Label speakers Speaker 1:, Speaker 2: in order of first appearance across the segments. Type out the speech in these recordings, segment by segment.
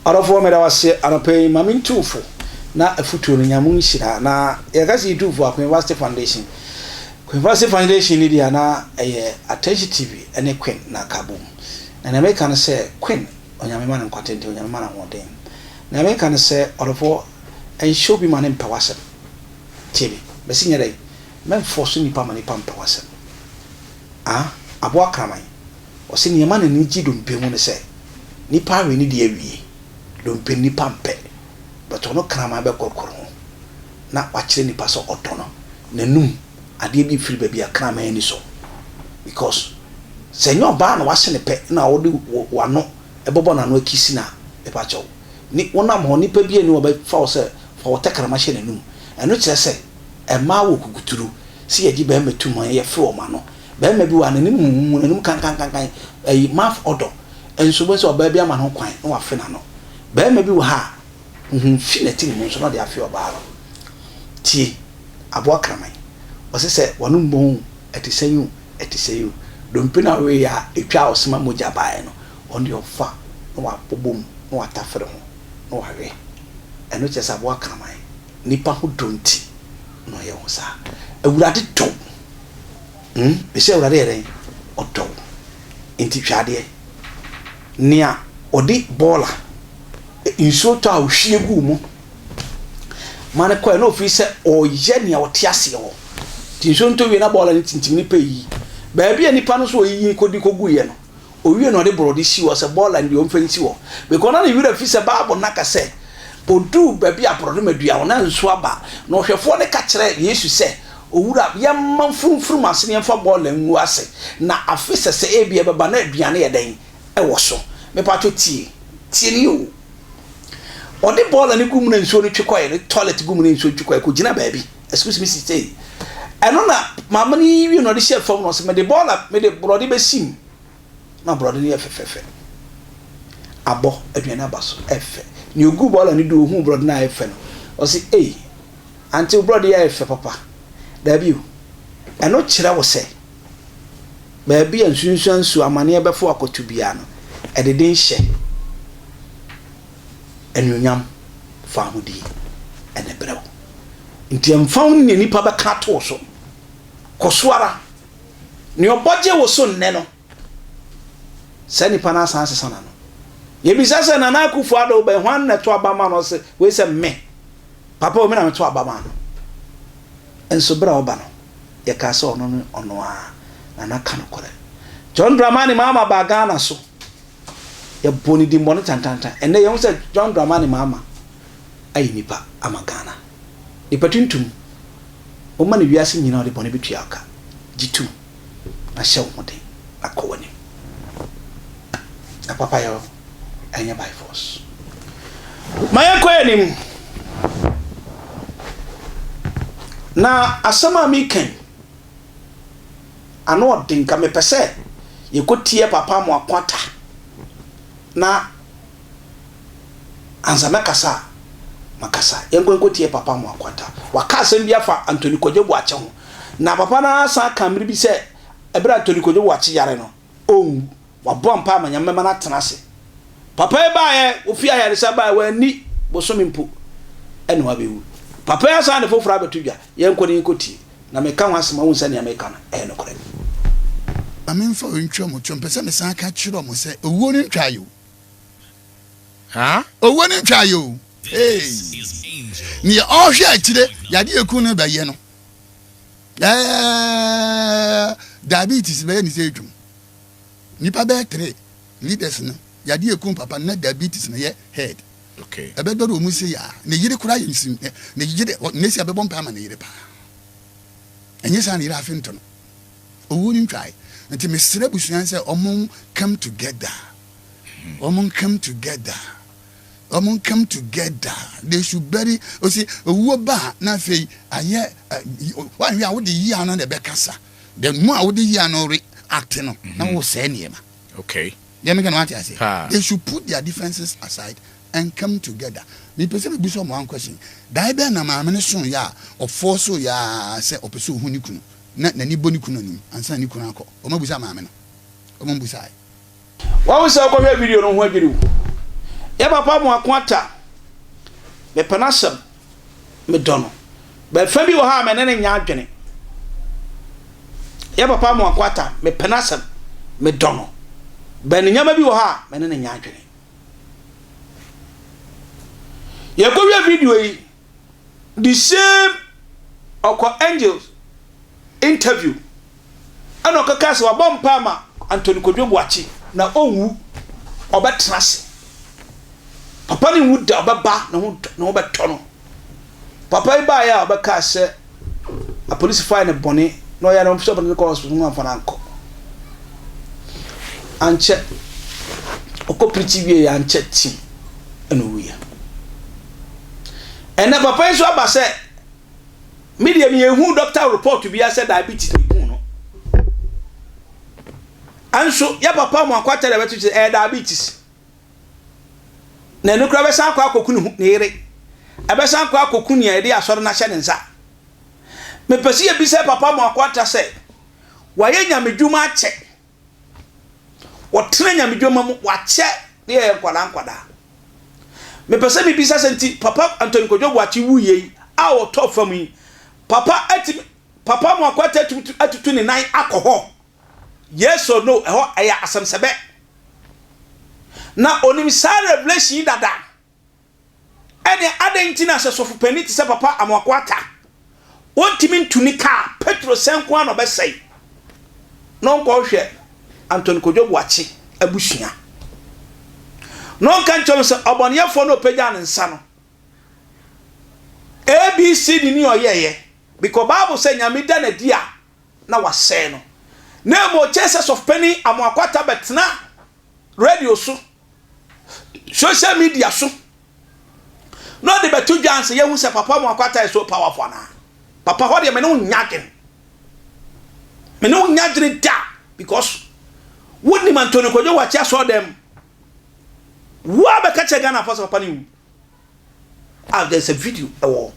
Speaker 1: Ɔdɔfoɔ meda wo ase anɔpa yi ma mentu wo fo na afutuo no Nyame nhyira na yɛka sɛ yɛtu fo a Queen Vasti Foundation Queen Vasti Foundation ni deɛ na ɛyɛ Attention TV ne Queen na aka bom na nea meka no sɛ Queen Onyame ma no nkwa tenten Onyame ma no ahoɔden nea meka no sɛ ɔdɔfoɔ nhyɛ obi ma no mpɛ w'asɛm tie me mɛsi nyɛ dɛn mɛnfɔso nipa ma nipa mpɛ w'asɛm ah aboa kraman Ɔse nea ɛma n'ani gye dompe ho ne sɛ nipa awe ne deɛ awie, dompe no nipa mpɛ but ɔno kraman bɛkorkor ho na wakyerɛ nipa sɛ ɔdɔ no, n'anum adeɛ bi firi baabi a kraman ani sɔ because sɛ ɛnyɛ ɔbaa na wase no pɛ na wode w'ano bɛbɔ n'ano akisi no a mepakyɛw ne wonam hɔ nipa bi ani hɔ ɔbɛfa wo sɛ fa wo tɛkrɛma hyɛ n'anum ɛno kyerɛ sɛ mmaa wɔ kukuturo sɛ yɛgye bɛrima tum a yɛfe wɔn ano Barima bi wɔ ha, n'anim huhuuhu, n'anim kankankankan, ayi, mouth odour, nso wobɛhu sɛ ɔbaa bi ama no ho kwan na wafe n'ano. Barima bi wɔ ha a, huhum fi n'ati ne mu nso na ɔde afe ɔbaa no. Tie, aboa kraman, ɔse sɛ w'ano mmɔn o, ɛte sɛn o, ɛte sɛn o, dompe no a woweeɛ a ɛtwaa ɔse ma mogya baeɛ no, ɔno deɛ ɔfa na wabobɔ mu na watafere ho na wawe. Ɛno kyerɛ sɛ aboa kraman, nnipa ho dɔ nti na ɔyɛ ho saa. Awurade dɔ wo. Hmm, mese Awurade yɛ dɛn? Ɔdɔ wo. Nti hwɛ adeɛ, nea ɔde bɔɔla, nsuo tɔ a ɔhwie guu mu ma no kɔɛ na ɔfiri sɛ ɔyɛ nea ɔte aseɛ hɔ. Nti nsuo no tɔ wie na bɔɔla no tintim ne pɛ yi. Baabi a nipa no nso ɔyiyi kɔdi kɔguiɛ no, Owie na ɔde borɔde si hɔ sɛ bɔɔla no deɛ ɔmfa nsi hɔ. Because na ne werɛ afi sɛ Bible no aka sɛ ɔduu baabi a borɔdoma dua hɔ na nsuo aba. Na ɔhwɛfoɔ no ka kyerɛɛ Yesu sɛ, Owura, yɛmma mfurumfurum ase na yɛmfa bɔɔla ngu ase, na afe sɛsɛ ebia ɛbɛba na aduane yɛ dɛn? Ɛwɔ so. Mepakyɛw tie. Tie no yie o. Ɔde bɔɔla no gu mu na nsuo no twe kɔeɛ no, toilet gu mu na nsuo no twe kɔeɛ, kɔgyina baabi. Excuse me sisei. Ɛno na maame no yi wie na ɔde hyɛɛ fam na ɔsɛ mede bɔɔla mede borɔde bɛsi mu na borɔde no yɛ fɛfɛɛfɛ. Abɔ aduane aba so ɛfɛ. Nea oguu bɔɔla no du ohuu borɔde no a ɛyɛ fɛ no ɔse ei ante wo borɔde yi ayɛ fɛ papa. Daabi o. Ɛno kyerɛ wo sɛ baabi a nsunsuansuo amaneɛ bɛfo akɔto biara no ɛde den hyɛ anuonyam fahodie na ɛbrɛ wo. Nti ɛmfa ho ne nea nnipa bɛka ato wo so, kɔ so ara. Nea ɔbɔ gye wo so nnɛ no, saa nipa no asan asesa n'ano. Yɛbisa sɛ Nana Akufo Addo bɛn hwan na ɛto aba ma no ɔse wei sɛ me papa o me na meto aba maa no. Nso berɛ a ɔba no yɛkaa sɛ ɔno ne ɔno ara Nana ka nokorɛ. John Dramani Mahama baa Ghana so Yɛbɔ no dimmɔne tantantan. Ɛnnɛ yɛhu sɛ John Dramani Mahama ayɛ nipa ama Ghana. Nipa tuntum, woma no wiase nyinaa ɔde bɔne bɛtua wo ka. Gye tom na hyɛ wo ho den na kɔ w'anim. Na papayɔ ɛnyɛ by force. Ma yɛnkɔ yɛn anim. Na asɛm a meka yi, ano ɔden nka mepɛ sɛ yɛkɔ tie papa Amoako Atta na ansa mɛkasa a makasa. Yɛnkɔ nkɔ tie papa Amoako Atta. Waka asɛm bi afa Anthony Kwadwo Boakye ho. Na papa no ara san ka mmere bi sɛ ɛberɛ a Anthony Kwadwo Boakye yare no, ɔnwu. Wabɔ mpae ama Nyame bɛma no atena ase. Papa yi baeɛ, ofii ayaresa baeɛ, wanni bosome mpo ɛna wabɛwu. Papa yi asan de foforɔ abɛto dwa. Yɛnkɔ na yɛnkɔ tie. Na meka ho asɛm a, wohu sɛ nea meka no, ɛyɛ nokorɛ.
Speaker 2: Ma memfa wei ntwa mo to. Mepɛ sɛ mesan ka kyerɛ wɔn sɛ owuo no ntwaeɛ o. Owuo no ntwaeɛ o. Hey! Nea ɔrehwɛ akyire yadeɛ eku no bɛyɛ no. Ɛɛ diabetes bɛyɛ ne sɛ adwum. Nipa bɛyɛ tre leaders no yadeɛ eku papa no na diabetes no yɛ head.
Speaker 3: Okay.
Speaker 2: Ɛbɛdɔre wɔn se yaa. Ne yere koraa yɛ nsim. Ne yere ne si abɛbɔ mpae ama ne yere paa. Ɛnyɛ saa ne yere afe nto no. Owuo no ntwae. Nti mesrɛ abusua no sɛ wɔn come together. Wɔn come together. Wɔn come together. They should bury. Osi owuo ba a na afei ayɛ wɔanhwɛ a wode yia no na ɛbɛkasa. The more a wode yia no re act no na wosɛe nneɛma.
Speaker 3: Okay.
Speaker 2: Deɛ meka no wate aseɛ?
Speaker 3: Paa.
Speaker 2: They should put their differences aside and come together. Mepɛ sɛ mebisa wɔn one question. Dae bɛn na maame no soeɛ a ɔfɔɔsoo yɛ ara sɛ ɔpɛ sɛ ɔhu ne kunu na n'ani bɔ ne kunu anim ansa na ne kunu akɔ? Wɔabisa maame no? Wɔmmusaeɛ.
Speaker 1: Wahu sɛ wokɔhwɛ video no ho adwiri wo. Yɛ papa Amoako Atta, mepɛ n'asɛm, medɔ no. But fa bi wɔ hɔ a me ne no nyɛ adwene. Yɛ papa Amoako Atta, mepɛ n'asɛm, medɔ no. But ne nneɛma bi wɔ hɔ a me ne no nyɛ adwene. Yɛkɔhwɛ video yi, the same ɔkɔ Angels interview ɛna ɔkɔkaa sɛ wabɔ mpae ama Anthony Kwadwo Boakye na ɔnwu, ɔbɛtena ase. Papa no nwu da, ɔbɛba ne ho ne ho bɛtɔ no. Papa yi baeɛ a ɔbɛkaa sɛ apolisifo ayɛ no bɔne na ɔyɛ no sɛ ɔbɛde no kɔ hospital no amfa no ankɔ. Ankyɛ ɔkɔ pirikyi wie ankyɛ tim ɛna owuiɛ. Ɛnɛ papa yi nso aba sɛ me deɛ meyɛhu doctor report biara sɛ diabetes na ɛku no. Ɛnso yɛ papa mu akwata deɛ bɛto kyerɛ ɛyɛ diabetes. Na ɛno koraa bɛsan akɔ akɔku ne ho ne yere. Ɛbɛsan akɔ akɔku nea yɛde asɔre no ahyɛ ne nsa. Mepɛ sɛ yɛbisa papa mu akwata sɛ wayɛ nyamedwuma akyɛ. Wɔtena nyamedwuma mu wakyɛ ne yɛyɛ nkwadaa nkwadaa. Mepɛ sɛ mebisa sɛ nti papa Anthony Kwadwo Boakye wuiɛ yi a ɔtɔ fam yi, papa atumi papa Amoako Atta atumi atutu ne nan akɔ hɔ? Yes or no? Ɛhɔ ɛyɛ asɛm sɛbɛ. Na onim saa revelation yi dada. Ɛnneɛ adɛn nti na sɛ sɔfo panin te sɛ Papa Amoako Atta, ɔntumi ntu ne kaa, Petro sɛn nko ara na ɔbɛsɛe, na ɔnkɔhwehwɛ Anthony Kojo Boakye abusua, na ɔnka nkyerɛ wɔn sɛ ɔbɔneyɛfoɔ no a ɔpagyaa ne nsa no, ABCD ne ɔyɛeɛ, because Bible sɛ Nyame da no adi a, na wasɛe no. Na mmom ɔkyɛɛ sɛ sɔfo panin Amoako Atta bɛtena radio so, social media so na ɔde bɛto dwa ansa yɛhu sɛ papa mu akwata yɛ so powerful anaa. Papa hɔ deɛ me ne wo nya adwene. Me ne wo nya adwene da because wonim Anthony Kwadwo Wakye asɔɔdɛm. Wo a bɛka kyerɛ Ghana fo sɛ papa ne wu. Ah, there's a video ɛwɔ hɔ.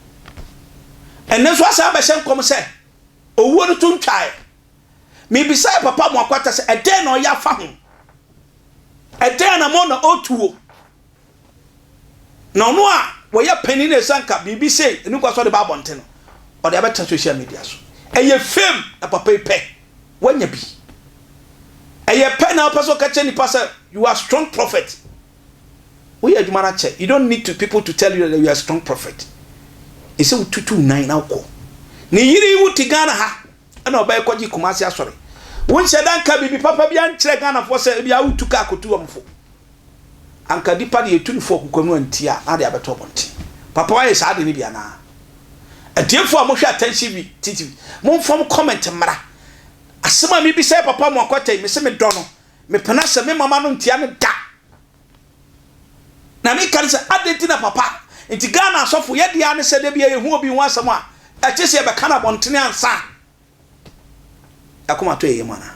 Speaker 1: Ɛnɛ nso asan bɛhyɛ nkɔm sɛ owuo no to ntwaeɛ. Mebisae Papa Amoakwata sɛ ɛdɛn na ɔyɛ afa ho? Ɛdɛn anammɔn na ɔretuo? Na ɔno a wɔyɛ panin na ɛsɛ anka biribi sei ɛnu kwa sɛ ɔde ba abɔnten no, ɔde abɛtena social media so. Ɛyɛ fame na papa yi pɛ, wanya bi. Ɛyɛ pɛ na wopɛ sɛ ɔka kyerɛ nipa sɛ you are strong prophet. Woyɛ adwuma no akyɛ, you don't need to people to tell you that you are strong prophet. Ɛsɛ wotutu nan na wokɔ. Ne yere wo te Ghana ha. Ɛna ɔbɛyɛ kɔgye Kumasi asɔre. Wo nhyɛ da nka biribi papa biara nkyerɛ Ghanafoɔ sɛ ebia wotu kaa kɔtu wɔn fo. Anka nipa de yɛtu no fo ɔkokɔ no antie a na ade abɛto abɔnten. Papa wayɛ saa ade no bi anaa? Atiefoɔ a mohwɛ Attention vi TV, momfa mo comment mmra. Asɛm a mebisa yɛ papa mo akwata yi, mese medɔ no, mepɛ n'asɛm, memma m'ano ntia no da. Na me ka ne sɛ adɛn nti na papa nti Ghana asɔfo yɛ deɛ ara ne sɛ da bia yɛhu obi ho asɛm a ɛkye sɛ yɛbɛka no abɔntene ansa yɛakoma atɔ yɛn yam anaa?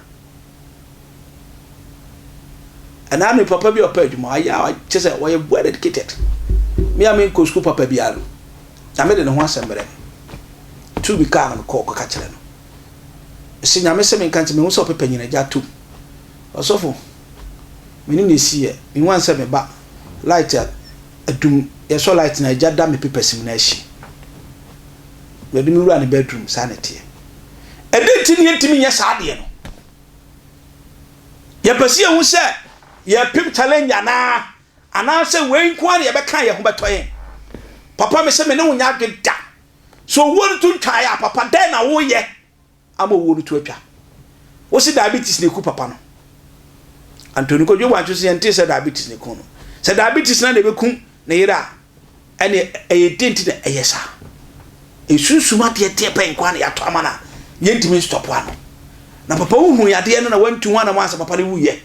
Speaker 1: Ɛnaa me papa bi a ɔpɛ adwuma ayɛ a kyɛ sɛ ɔyɛ well educated me a menkɔ sukuu papa biara no Nyame de ne ho asɛm brɛ me tu bi kaa na mekɔɔ kɔka kyerɛ no sɛ Nyame sɛ menka nti mehu sɛ ɔpepa nyina gya tom ɔsɔfo Me ne no esi ɛ. Me wan sɛ me ba. Light a adum yɛ sɔ light na egya da me papers mu na ahye. Yɛde me wura ne bedroom saa na ɛteɛ. Ɛdɛn nti na yɛntumi nyɛ saa adeɛ no? Yɛpɛ sɛ yɛhu sɛ yɛpem challenge anaa anaasɛ wei nko ara na yɛbɛka yɛn ho bɛtɔ yɛn. Papa me sɛ me ne wo nyɛ adwe da. So owuo no to ntwaeɛ a papa dɛn na woyɛ? Ama owuo no to atwa. Wose diabetes na eku papa no. Anthony Kwadwo Boakye so yɛntee sɛ diabetes na eku no. Sɛ diabetes na na ebeku ne yere a, ɛne ɛyɛ den nti na ɛyɛ saa. Esunsum adeɛ deɛ bɛn nkoa na yɛatɔ ama no a yɛntumi nstɔpo ano. Na papa wohu yadeɛ no na wantu ho anamɔ ansa papa no wuyɛ.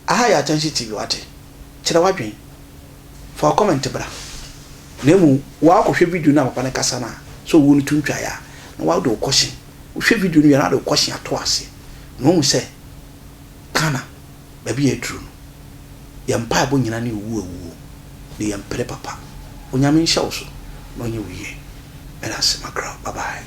Speaker 1: Aha yɛ Akyɛnse TV wate? Kyerɛ w'adwen. Fa wo comment bra. Na mmom woakɔhwɛ video no a papa no kasa no a, sɛ owuo no to ntwaeɛ a, na wode wo kɔhye. Wohwɛ video no wie a na wode wo kɔhye ato aseɛ. Na woahu sɛ Ghana baabi a yɛaduru no, yɛn mpaebɔ nyina ne owuo awuo. Na yɛmpere papa. Onyame nhyɛ wo so na ɔnyɛ wo yie. Medase makra wo. Bye bye.